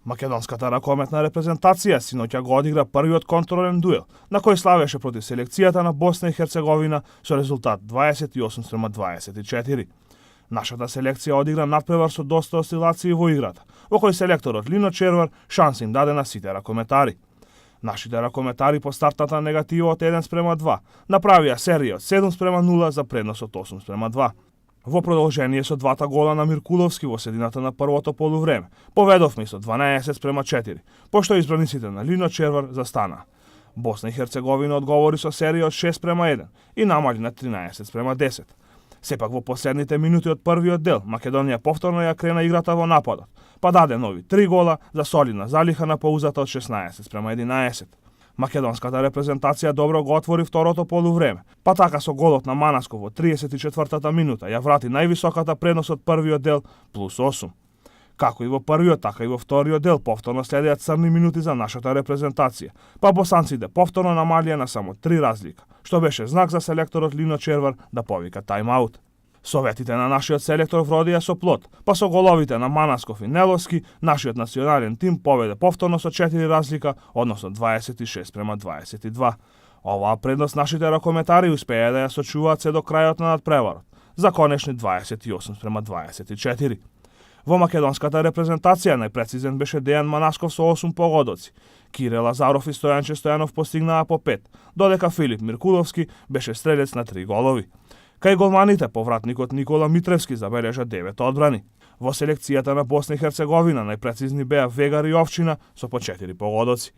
Македонската ракометна репрезентација синоќа го одигра првиот контролен дуел, на кој славеше против селекцијата на Босна и Херцеговина со резултат 28-24. Нашата селекција одигра надпревар со доста осцилации во играта, во кој селекторот Лино Червар шанса им даде на сите ракометари. Нашите ракометари по стартната негатива од 1:2 направија серија од 7:0 за преднос од 8:2. Во продолжение со двата гола на Миркуловски во средината на првото полувреме, поведовме со 12:4, пошто избраниците на Лино Червар застана. Босна и Херцеговина одговори со серија од 6:1 и намали на 13:10. Сепак во последните минути од првиот дел, Македонија повторно ја крена играта во нападот, па даде нови 3 гола за солидна залиха на паузата од 16:11. Македонската репрезентација добро го отвори второто полувреме, па така со голот на Манасков во 34-та минута ја врати највисоката предност од првиот дел плюс 8. Како и во првиот, така и во вториот дел повторно следеа црни минути за нашата репрезентација, па босанците повторно намалија на само 3 разлика, што беше знак за селекторот Лино Червар да повика тајм-аут. Советите на нашиот селектор вродија со плод, па со головите на Манасков и Неловски, нашиот национален тим поведе повторно со 4 разлика, односно 26:22. Оваа предност нашите ракометари успеа да ја сочуваат се до крајот на надпреварот, за конечни 28:24. Во македонската репрезентација најпрецизен беше Дејан Манасков со 8 погодоци. Кире Лазаров и Стојанче Стојанов постигнаа по 5, додека Филип Миркуловски беше стрелец на 3 голови. Кај голманите повратникот Никола Митревски забележа 9 одбрани. Во селекцијата на Босна и Херцеговина најпрецизни беа Вегар и Овчина со по 4 погодоци.